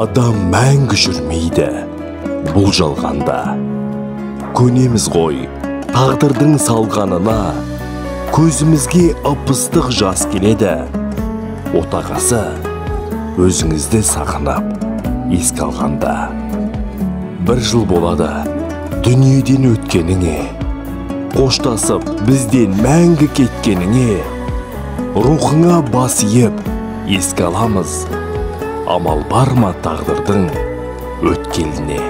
Адам мәңгі жүрмейді бұл жалғанда. Көнеміз ғой тағдырдың салғанына, көзімізге ып-ыстық жас келеді. Отағасы, өзіңізді сағынып еске алғанда. Бір жыл болады дүниеден өткеніңе, қоштасып бізден мәңгі кеткеніңе, рухыңа бас иіп еске аламыз, амал бар ма тағдырдың өткеліне.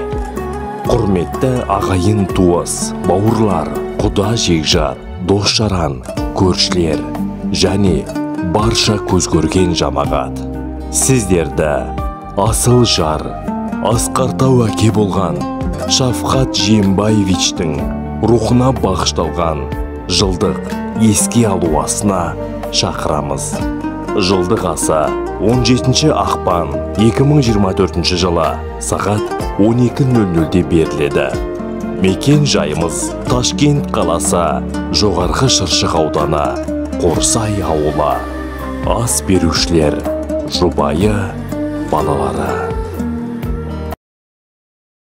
Құрметті ағайын туыс, бауырлар, құда жекжат, дос жаран, көршілер және барша көз көрген жамағат, сіздерді асыл жар, асқар тау әке болған Шавқат Жиенбаевичтің рухына бағышталған жылдық еске алу асына шақырамыз. Жылдық асы 17 ақпан 2024 жылы сағат 12:00-де беріледі. Мекен жайымыз Ташкент қаласы, Жоғарғы Шыршық ауданы, Қорсай ауылы. Ас берушілер жұбайы, балалары.